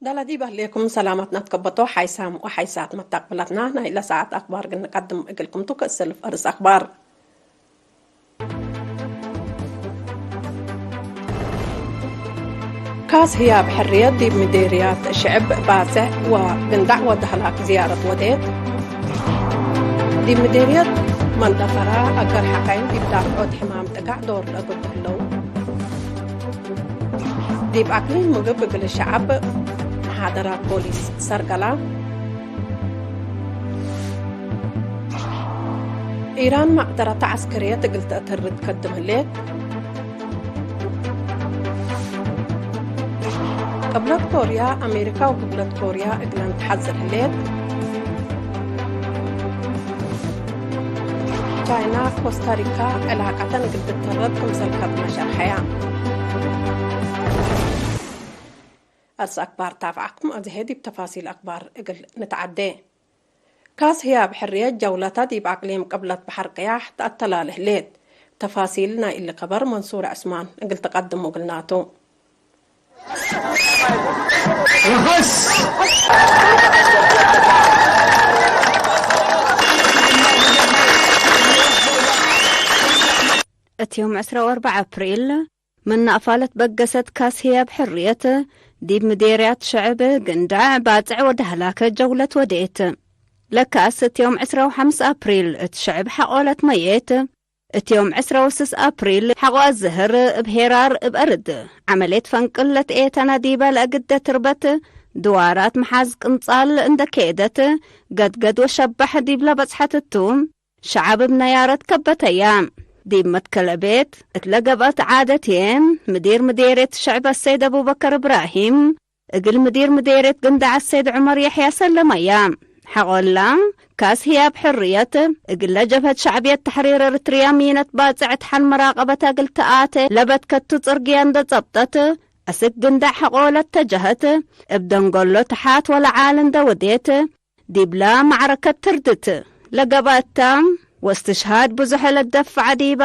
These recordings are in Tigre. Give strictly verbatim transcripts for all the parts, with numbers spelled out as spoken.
ዳላ ዲብ ህሌኩም ሰላማትና ትከበቶ ሓይሳም ወሓይሳት መታቅብላትና ናይ ለሰዓት አክባር ግን ንቀድም እግልኩም ቱ። ከእሰልፍ አርስ አክባር። ካስ ህያብ ሕርየት ዲብ ምዴርያት ሽዕብ ባጽዕ ወግንዳዕ ወደህላክ ዝያረት ወዴት። ዲብ ምዴርየት መንደፈራ አገር ሐካይም ዲብ ዳፍዖት ሕማም ጥጋዕ ዶር ለገብእ ህለው። ዲብ አቅሊም ምግብ እግል ሸዐብ መሓደራት ፖሊስ ሰርገላ። ኢራን መቅደረተ ዐስከርየት እግል ተአተርድ ከድም ህሌት። ቅብለት ኮርያ፣ አሜሪካ ወቅብለት ኮርያ እግለን ተሐዝር ህሌት። ቻይና፣ ኮስታሪካ ዕላቀተን እግል ትተረድ ክምሰል ከድመ ሸርሐያ። አርስ አክባር ታብዓኩም፣ አዜ ዲብ ተፋሲል አክባር እግል ንትዓዴ። ካስ ህያብ ሕርየት ጀውለተ ዲብ አቅሊም ቅብለት በሐር ቅያሕ ተአተላሌ ህሌት። ተፋሲል ናይ እሊ ከበር መንሱር ዕስማን እግል ትቀድሙ እግልናቱ። እት ዮም ዕስራ ወአርበዕ አፕሪል፣ ምን ነአፋለት በገሰት ካስ ህያብ ሕርየት፣ ዲብ ምዴርያት ሸዕብ ግንዳዕ ባጽዕ ወደህላከ ጀውለት ወዴት። ለካስ እት ዮም ዕስራ ወሐምስ አፕሪል እት ሸዕብ ሐቆ ለትመዬት፣ እት ዮም ዕስራ ወስስ አፕሪል ሐቆ አዝህር እብ ሄራር እብ አርድ ዐመልየት ፈንቅል ለትኤተነ ዲበ ለእግደ ትርበት ድዋራት መሓዝ ቅንጻል እንደ ኬደት፣ ገድገድ ወሸባሕ ዲብለ በጽሐት ቱ። ሸዐብ እብ ነያረት ከበተያ። ዲብ መትከለ ቤት እትለ ገብአት ዓደት ህዬ፣ ምዲር ምዴርየት ሸዕብ አሰይድ አቡበከር እብራሂም፣ እግል ምዲር ምዴርየት ግንዳዕ አሰይድ ዑመር የሕያ ሰለመያ። ሐቆላ፣ ካስ ህያብ ሕርየት፣ እግለ ጀብሀት ሸዕብየት ተሕሪር ኤርትርያ ሚነት ባጽዕ እት ሐል መራቀበት እግል ተአቴ ለበትከቱ ጽርግየ እንደ ጸብጠት፣ አስክ ግንዳዕ ሐቆ ለተጀህት፣ እብ ደንጎሎ ተሓት ወለዓል እንደ ወዴት፣ ዲብለ መዕረከት ትርድት ለገብአት ተ፣ ወእስትሽሃድ ብዙሕ ለትደፈዐ ዲበ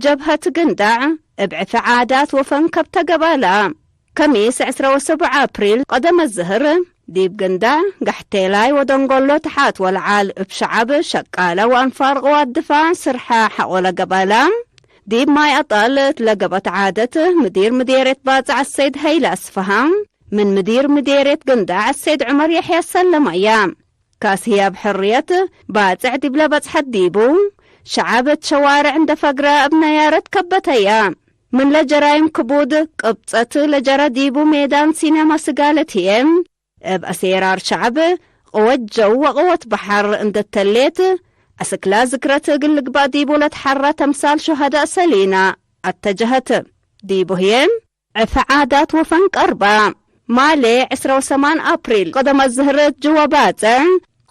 ጀብሀት ግንዳዕ፣ እብ ዕፊ ዓዳት ወፈን ከብተ ገባላ። ከሚስ ዕስራ ወሰቡዕ አፕሪል ቀደም አዝህር፣ ዲብ ግንዳዕ፣ ጋሕቴላይ ወደንጎሎ ተሓት ወለዓል እብ ሸዐብ ሸቃለ ወአንፋር ቅዋት ድፋዕ ስርሐ ሐቆ ለገባላ። ዲብ ማይ አጣል እት ለገብአት ዓደት፣ ምዲር ምዴርየት ባጽዕ አሰይድ ሀይለ አስፈሃም፣ ምን ምዲር ምዴርየት ግንዳዕ አሰይድ ዑመር የሕያ ሰለመያ። ካስ ህያብ ሕርየት ባጽዕ ዲብለ በጽሐት ዲቡ፣ ሸዐብ እት ሸዋርዕ እንደ ፈግረ እብ ነያረት ከበተያ። ምን ለጀራይም ክቡድ ቅብጸት ለጀረ ዲቡ ሜዳን ሲኔማ ስጋለት ህዬ፣ እብ አሴራር ሸዐብ ቅወት ጀው ወቅወት በሐር እንደ ተሌት፣ አስክላ ዝክረት እግል ልግባእ ዲቡ ለትሐራ ተምሳል ሹሀዳእ ሰሊና አተጀሀት። ዲቡ ህዬ፣ ዕፊ ዓዳት ወፈን ቀርባ። ማሌ ዕስራ ወሰማን አፕሪል፣ ቀደም አዝህር እት ጅወ ባጽዕ፣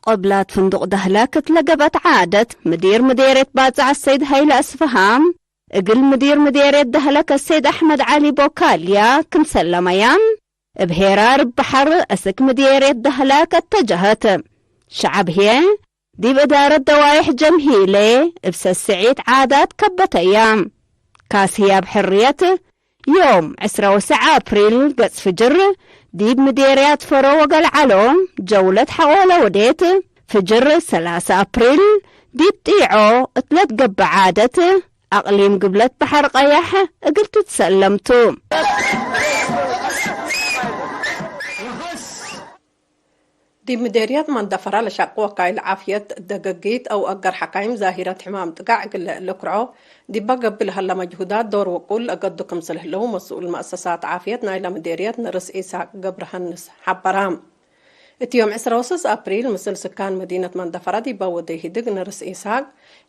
ቅብላት ፍንዱቅ ደህለክ እት ለገብአት ዓደት፣ ምዲር ምዴርየት ባጽዕ አሰይድ ሀይለ አስፈሃም፣ እግል ምዲር ምዴርየት ደህለክ አሰይድ አሕመድ ዐሊ ቦካልያ ክም ሰለመያ፣ እብ ሄራር እብ በሐር አስክ ምዴርየት ደህለክ አተጀሀት። ሸዐብ ህዬ፣ ዲብ እዳረት ደዋይሕ ጀምሂሌ እብ ሰስዒት ዓዳት ከበተያ። ካስ ህያብ ሕርየት፣ ዮም ዕስራ ወሰዕ አፕሪል ገጽ ፍጅር፣ ዲብ ምዴርያት ፈሮ ወገልዓሎ ጀውለት ሐቆለ ወዴት። ፍጅር ሰላሰ አፕሪል፣ ዲብ ጢዖ እት ለትገብእ ዓደት፣ አቅሊም ግብለት በሐር ቀያሕ እግል ትትሰለም ቱ። ዲብ ምዴርያት መንደፈራ ለሸቁ ወካይል ዓፍየት ደገጊት አው አገር ሐካይም ዛሂረት ሕማም ጥጋዕ እግል ልክርዖ ዲበ ገብእ ለሀለ መጅሁዳት ዶር ወቁል ለገዱ ክምስል ህለው መስኡል መአሰሳት ዓፍየት ናይለ ምዴርየት ነርስ ኢሳቅ ገብረሀንስ ሐበራ። እት ዮም ዕስራ ወስስ አፕሪል ምስል ስካን መዲነት መንደፈራ ዲበ ወደ ኢህድግ ነርስ ኢሳቅ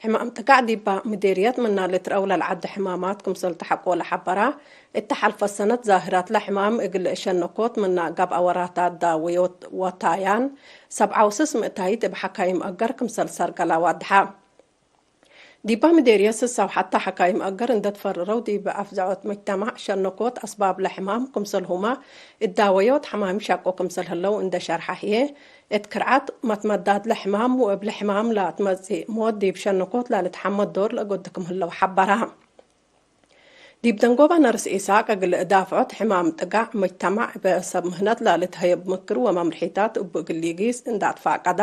ሕማም ጥጋዕ ዲበ ምዴርየት ምና ልትረአው ለልዐደ ሕማማት ክምሰል ተሐቆ ለሐበራ፣ እተ ሐልፈት ሰነት ዛህራትለ ሕማም እግል ሸነኮት ምና ገብአ ወራታት ዳወዮት ወታያን ሰብዓ ወስስ ምእታይት እብ ሐካይም አገር ክምሰል ሰርገላ ዋድሐ። ዲበ ምዴርየት ስሳው ሐተ ሐካይም አገር እንደ ትፈረረው ዲብ አፍዘዖት መጅተማዕ ሸነኮት አስባብለ ሕማም ክምሰልሁመ እዳወዮት ሐማሚ ሸቆ ክምሰል ህለው እንደ ሸርሐ ህዬ፣ እት ክርዓት መትመዳትለ ሕማም ወእብለ ሕማም ለአትመጽእ ሞት ዲብ ሸነኮት ለልትሐመድ ዶር ለእገዱ ክም ህለው ሐበራ። ዲብ ደንጎባ ነርስ ኢሳቅ እግል ዳፍዖት ሕማም ጥጋዕ መጅተማዕ እበ ሰብ ምህነት ላልትሀየብ ምክር ወመምርሒታት እቡ እግል ሊጊስ እንዳ አትፋቀዳ፣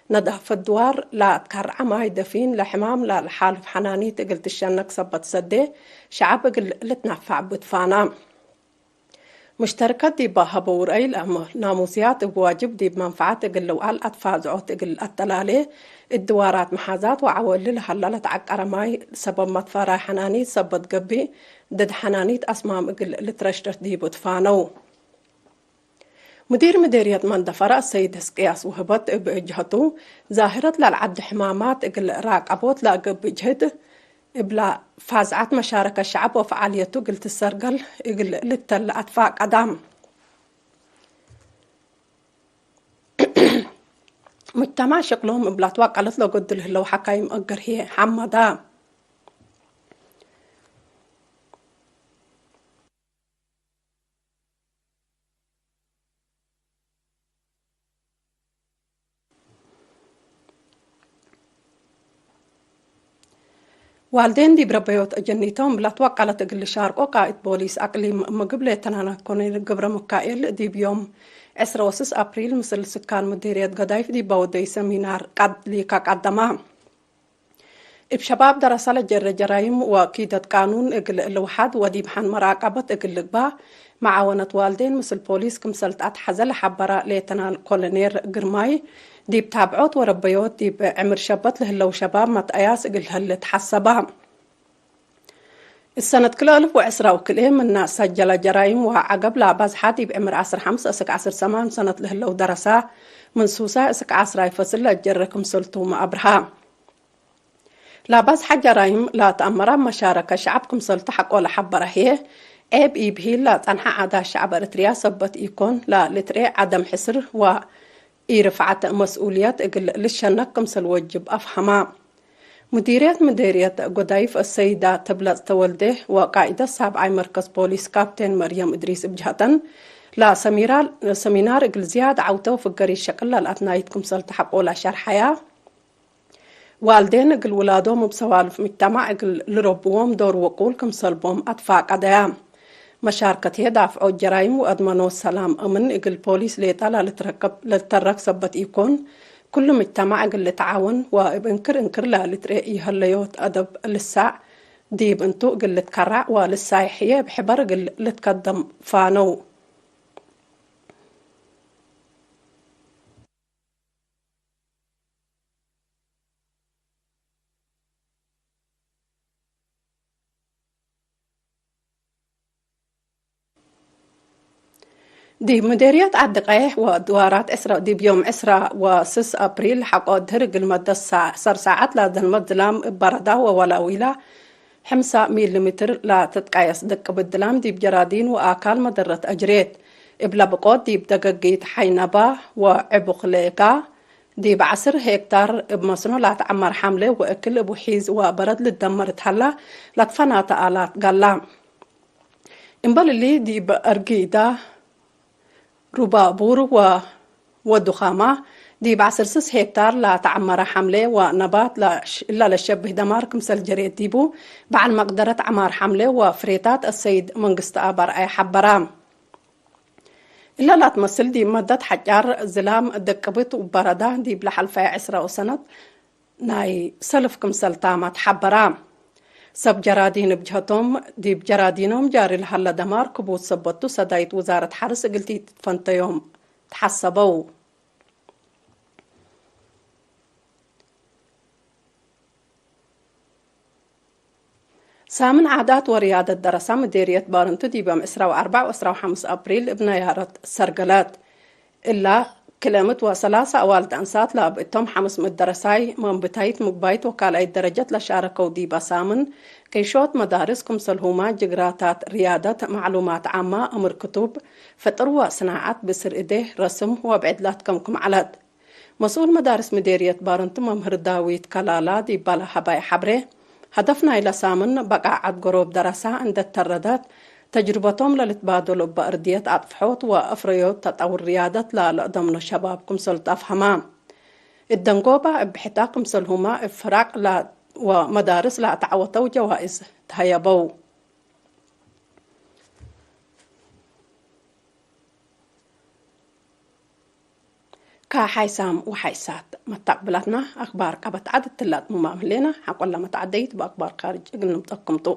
ነዳፈት ድዋር ለአትካርዐ ማይ ደፊን ለሕማም ላልሓልፍ ሐናኒት እግል ትሸነክ ሰበት ሰዴ ሸዐብ እግል ልትነፋዕ ብትፋና። ሙሽተርከት ዲብ ሀበው ረአይ ለአመ ናሙስያት እብ ዋጅብ ዲብ መንፈዐት እግል ልውዓል አትፋዝዖት እግል አተላሌ፣ እድዋራት መሓዛት ወዐወሊ ለሀላ ለተዐቀረ ማይ ሰበብ መትፈራይ ሐናኒት ሰበት ገብእ፣ ድድ ሐናኒት አስማም እግል ልትረሽረሽ ዲቡ ትፋነው። ሙዲር ምዴርየት መንደፈረ አሰይድ ህዝቅያስ ውህበት እብ ጅሀቱ፣ ዛህረት ለልዐድ ሕማማት እግል ራቀቦት ለገብእ ጅህድ፣ እብላ ፋዝዐት መሻረከት ሸዐብ ወፈዓልየቱ እግል ትሰርገል እግል ልተለ አትፋቀዳም። ሙጅተማዕ ሸቅሎም እብላ ትዋቀለት ለጎድል ህለው ሐካይም እግር ህዬ ሐመዳ። ዋልዴን ዲብ ረበዮት አጀኒቶም ለትወቀለት እግል ልሻርቆ ቃእድ ቦሊስ አቅሊም ምግብ ሌተናንት ኮሎኔል ገብረሚካኤል ዲብ ዮም ዕስራ ወስስ አፕሪል ምስል ስካን ሙዲርየት ገዳይፍ ዲብ ወደይ ሰሚናር ቃድ-፣ ሊካ ቀደማ። እብ ሸባብ ደረሰ ለጀረ ጀራይም ወኪደት ቃኑን እግል ልውሓድ ወዲብ ሐን መራቀበት እግል ልግባእ መዓወነት ዋልዴን ምስል ፖሊስ ክምሰል ተአትሐዘ ለሐበረ ሌተናል ኮሎኔል ግርማይ፣ ዲብ ታብዖት ወረበዮት ዲብ ዕምር ሸበት ለህለው ሸባብ መትአያስ እግል ህለ ተሐሰበ። እሰነት ክልኤ አልፍ ወዕስራ ወክልኤ ምነ ሰጀለ ጀራይም ወዐገብ ለአባዝሐ ዲብ ዕምር ዐስር ሐምስ እስክ ዐስር ሰማን ሰነት ለህለው ደረሰ፣ ምን ሱሳይ እስክ ዐስራይ ፈስል ለአጀረ ክምሰልቱ መአብርሃ። ለአባዝሐ ጀራይም ለአትአመረ መሻረከ ሸዐብ ክምሰልቱ ሐቆ ለሐበረ ህዬ፣ ዔብ ኢብሂል ለጸንሐ ዓዳት ሸዐብ ኤረትርያ ሰበት ኢኮን፣ ለልትርኤ ዐደም ሕስር ወኢርፍዐት መስኡልየት እግል ልሸነክ ክምሰል ወጅብ አፍሀማ። ሙዲርየት ምዴርየት ጎዳይፍ አሰይዳ ተብለጽ ተወልዴ ወቃኢደት ሳብዓይ መርከዝ ፖሊስ ካፕቴን መርየም እድሪስ እብ ጀሀተን፣ ለሰሚራ-፣ ሰሚናር እግል ዝያድ ዐውተ ወፍገሪት ሸቅል ለልአትናይት ክምሰልቱ ሐቆ ለሸርሐያ። ዋልዴን እግል ውላዶም እብ ሰዋልፍ ምጅተማዕ እግል ልረብዎም ዶር ወቁል ክምሰልቦም አትፋቀደያ። መሻርከት ህዬ ዳፍዖት ጀራይም ወአድመኖት ሰላም አምን እግል ፖሊስ ሌጠ ለልትረከብ-፣ ለልተረክ ሰበት ኢኮን፣ ክሉ ምጅተማዕ እግል ልትዓወን ወእብ እንክር እንክር ለልትርኤ ኢሀለዮት አደብ ልሳዕ ዲብ እንቱ እግል ልትከራዕ ወልሳይሕ ህዬ እብ ሕበር እግል ልትከደም ፋነው። ዲብ ምዴርየት ዐዲ ቀይሕ ወድዋራት ዕስራ፣ ዲብ ዮም ዕስራ ወስስ አፕሪል ሐቆ ድህር እግል መደት ሰ-፣ ሰር ሳዐት ለአዘልመት ዝላም እብ በረዳ ወወላዊላ፣ ሕምሳ ሚሊ ሜትር ለትትቀየስ ድቅብት ድላም ዲብ ጀራዲን ወአካል መደረት አጅሬት። እብ ለብቆት ዲብ ደገጊት ሐይነባ ወዕቡክሌጋ ዲብ ዐስር ሄክታር እብ መስኖ ለአትዐመር ሐምሌ ወእክል እቡ ሒዝ ወበረድ ልደመር እት ሀላ ለትፈናተ አላት ጋላ። እምበል እሊ ዲብ አርጊዳ ሩባቡር ወ-፣ ወዱኻማ፣ ዲብ ዐስር ስስ ሄክታር ለአትዐመረ ሐምሌ ወነባት ለሽ-፣ እለ ለሸብህ ደማር ክምሰል ጀሬት ዲቡ፣ በዐል መቅደረት ዐማር ሐምሌ ወፍሬታት አሰይድ መንግስትአብ አርአየ ሐበራ። እለ ላትመስል ዲብ መደት ሐጫር ዝላም ደቅብት ወበረዳ ዲብ ለሐልፈየ ዕስራ ወሰነት ናይ ሰልፍ ክምሰል ታመ ተሐበራ። ሰብ ጀራዲን እብ ጀሀቶም፣ ዲብ ጀራዲኖም ጃሪ ለሀለ ደማር ክቡድ ሰበቱ ሰዳይት ውዛረት ሐርስ እግል ትትፈንተዮም ተሐሰበው። ሳምን ዓዳት ወርያደት ደረሳ ምዴርየት ባርንቱ ዲብ ዮም ዕስራ ወአርበዕ ወዕስራ ወሐምስ አፕሪል እብ ነያረት ሰርገለት። እላ ክልኤምት ወሰላሳ አዋልድ አንሳት ለአብ እቶም ሐምስ ምእት ደረሳይ መንብታይት ምግባይት ወካልኣይት ደረጀት ለሻረከው ዲበ ሳምን፣ ቄሾት መዳርስ ክምሰልሁመ ጅግራታት ርያደት፣ መዕሉማት ዓማ፣ አምር ክቱብ፣ ፍጥር ወስናዐት፣ ብስር እዴ፣ ረስም ወብዕድ ላትከምክም ዐለት። መስኡል መዳርስ ምዴርየት ባርንቱ መምህር ዳዊት ከላላ ዲብ ለሀባይ ሐብሬ፣ ሀደፍ ናይለ ሳምን በቃዐት ገሮብ ደረሳ እንዴ ተረደት፣ ተጅርበቶም ለልትባደሎ እበ እርድየት አጥፍሖት ወአፍረዮት ተጠውር ርያደት ለለአደምኖ ሸባብ ክምሰል ተአፍሀማ። እት ደንጎባ እብ ሕታ ክምሰልሁመ እብ ፍራቅ ለ-፣ ወመዳርስ ለአተዐወተው ጀዋእዝ ተሀየበው። ከሓይሳም ወሓይሳት መታቅብላትና አክባር ቀበት ዐድ እትላጥሙማም ህሌና፣ ሐቆላ መትዓደይት በአክባር ካርጅ እግል ንምጠኩም ቱ።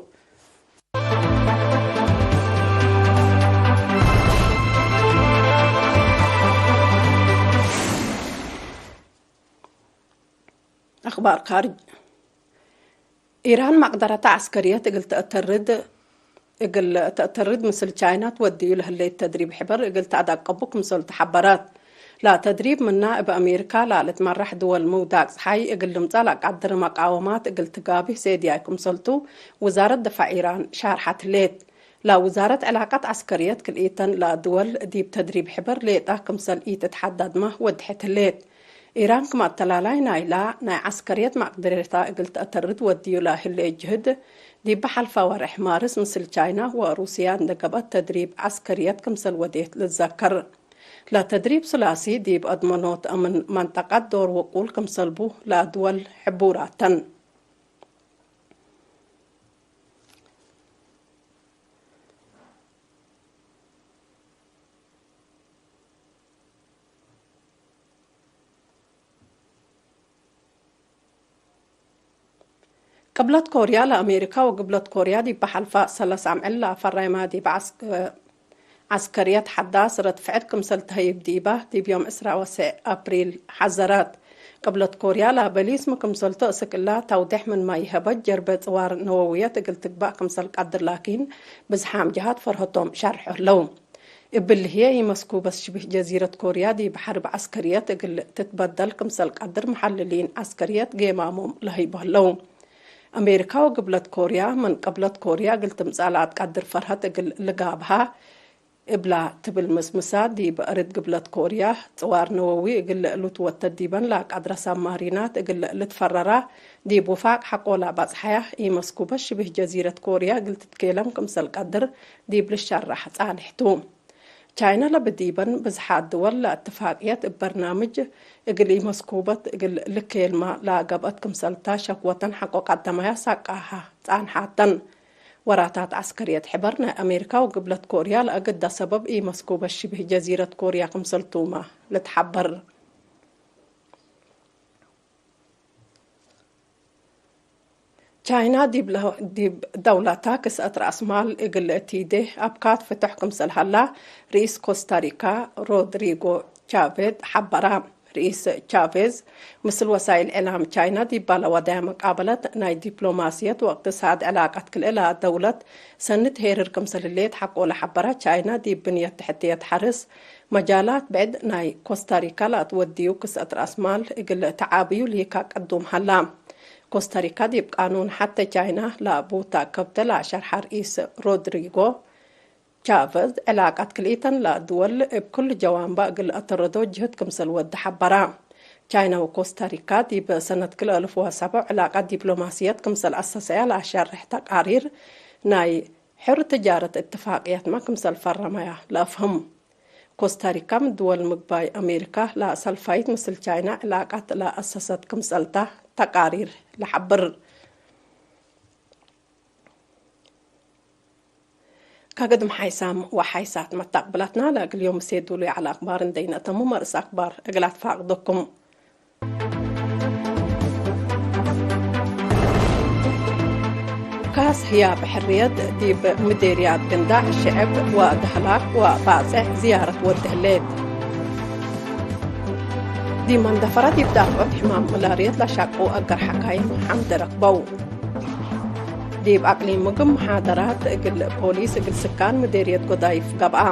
አክባር ካርጅ። ኢራን መቅደረተ ዐስከርየት እግል ተአተርድ፣ እግል ተአተርድ ምስል ቻይና ትወድዩ ለህሌት ተድሪብ ሕበር እግል ተአዳቀቡ ክምሰል ተሐበረት። ለተድሪብ ምና እብ አሜሪካ ላልትመራሕ ድወል ምውዳቅ ጸሓይ እግል ልምጸእ ለቀድር መቃወማት እግል ትጋብህ ሴድያይ ክምሰልቱ ውዛረት ድፋዕ ኢራን ሻርሐት ህሌት። ለውዛረት ዕላቀት ዐስከርየት ክልኢተን ለድወል ዲብ ተድሪብ ሕበር ሌጣ ክምሰል ኢትትሐዳድመ ወድሐት ህሌት። ኢራን ክም አተላላይ ናይላ ናይ ዐስከርየት መቅደረታ እግል ተአተርድ ወድዩ ለህሌ ጅህድ፣ ዲብ ሐልፈ ወርሕ ማርስ ምስል ቻይና ወሩስያ እንደ ገብአት ተድሪብ ዐስከርየት ክምሰል ወዴት ልትዘከር። ለተድሪብ ሱላሲ ዲብ አድመኖት አምን መንጠቀት ዶር ውቁል ክምሰል ቡ ለአድወል ሕቡራተን። ቅብለት ኮርያ ለአሜሪካ ወግብለት ኮርያ ዲብ ሐልፈ ሰለስ አምዕል ለአፈራይማ ዲብ ዐስክ-፣ ዐስከርየት ሐዳስ ረድፍዕድ ክምሰል ተህይብ ዲበ፣ ዲብ ዮም ዕስራ ወሰዕ አፕሪል ሐዘረት። ቅብለት ኮርያ ለበሊስ ሚ ክምሰልቱ እስክ እላ ተውዴሕ ምንመ ይሀበት፣ ጀርበ ጽዋር ነወውየት እግል ትግባእ ክምሰል ቀድር ላኪን፣ ብዝሓም ጀሃት ፈርሀቶም ሸርሖ ህለው። እብሊ ህዬ ኢመስኩ በስ ሽብህ ጀዚረት ኮርያ ዲብ ሐርብ ዐስከርየት እግል ትትበደል ክምሰል ቀድር መሐልሊን ዐስከርየት ጌማሞም ለህይቦ ህለው። አሜሪካ ወግብለት ኮርያ ምን ቅብለት ኮርያ እግል ትምጸእ ለአትቀድር ፈርሀት እግል ልጋብሃ እብላ ትብል ምስምሳ፣ ዲብ አርድ ግብለት ኮርያ ጽዋር ነወዊ እግል ልትወተድ ዲበን ለቀድረ ሳማሪናት እግል ልትፈረራ፣ ዲብ ውፋቅ ሐቆላ ባጽሓያ ኢመስኩበ ሽብህ ጀዚረት ኮርያ እግል ትትኬለም ክምሰል ቀድር ዲብ ልሸራሕ ጻንሕ ቱ። ቻይና ለብዲበን ብዝሓት ድወል ለእትፋቅየት እብ በርናምጅ እግል ኢመስኩበት እግል ልኬልማ ለገብአት ክምሰልታ ሸክወተን ሐቆ ቀደማያ ሳቃሃ ጻንሓተን። ወራታት ዐስከርየት ሕበር ናይ አሜሪካ ወግብለት ኮርያ ለአግዳ ሰበብ ኢመስኩበት ሽብህ ጀዚረት ኮርያ ክምሰልቱመ ልትሐበር። ቻይና ዲብ ለ-፣ ዲብ ደውለታ ክስአት ረአስ ማል እግል ቲዴ አብካት ፍቱሕ ክምሰል ሀላ፣ ርኢስ ኮስታሪካ ሮድሪጎ ቻቬዝ ሐበራ። ርኢስ ቻቬዝ፣ ምስል ወሳይል ዕላም ቻይና ዲባ ለወዳያ መቃበለት፣ ናይ ዲፕሎማስየት ወእቅትሳድ ዕላቀት ክልኤ ለደውለት ሰኒ ትሄርር ክምሰል ህሌት ሐቆ ለሐበረ፣ ቻይና ዲብ ብንየት ተሕትየት ሐርስ መጃላት ብዕድ ናይ ኮስታሪካ ለአትወድዩ ክስአት ረአስ ማል እግል ተዓብዩ ሊካ ቅዱም ሀላ። ኮስታሪካ ዲብ ቃኑን ሐቴ ቻይና ለአቡታ ከብተ ለአሸርሐ ርኢስ ሮድሪጎ ቻቨዝ፣ ዕላቀት ክልኢተን ለድወል እብ ክሉ ጀዋንባ እግል አተረዶ ጅህድ ክምሰል ወድ ሐበራ። ቻይና ወኮስታሪካ ዲብ ሰነት ክልኤ አልፍ ወሰብዕ ዕላቀት ዲፕሎማስየት ክምሰል አሰሰያ ለአሸርሕ ተቃሪር፣ ናይ ሕር ትጃረት እትፋቅየትመ ክምሰል ፈረመያ ለአፍህም። ኮስታሪካ ምን ድወል ምግባይ አሜሪካ ለአሰልፋይት ምስል ቻይና ዕላቀት ለአሰሰት ክምሰልታ ተቃሪር ለሐብር። ከግድም ሓይሳም ወሓይሳት መታቅብላትና ለእግል ዮም እሴ ዱሉይ ዐለ አክባር እንዴ ኢነአተሙ መርእስ አክባር እግል አትፋቅደኩም። ካስ ህያብ ሕርየት ዲብ ምዴርያት ግንዳዕ ሽዕብ ወደህላክ ወባጽዕ ዝያረት ወድ ህሌት። ዲብ መንደፈረ ዲብ ዳፍዖት ሕማም መላርየት ለሻቁ አገር ሐካይም ሐምድ ረክበው። ዲብ አቅሊም ምግብ መሓደራት እግል ፖሊስ እግል ስካን ምዴርየት ጎዳይፍ ገብአ።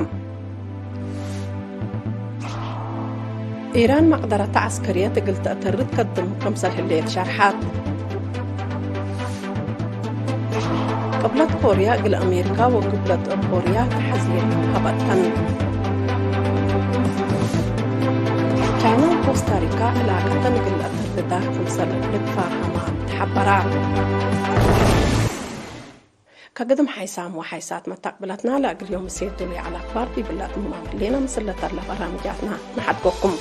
ኢራን መቅደረተ ዐስከርየት እግል ተአተርድ ከድም ክምሰል ህሌት ሸርሐት። ቅብለት ኮርያ እግል አሜሪካ ወቅብለት ኮርያ ተሐዝየት ሀበተን። ቻይና ወኮስታሪካ ዕላቀተን እግል ለአተርዳ ክምሰል ልትፋሀማ ተሐበራ። ከግድም ሓይሳም ወሓይሳት መታቅብላትና ለእግል ዮም እሴ ዱሉይ ዐለ አክባር ዲብለ አትምማም ህሌነ። ምስለ ተርለ በራምጃትና ነሓድጎኩም።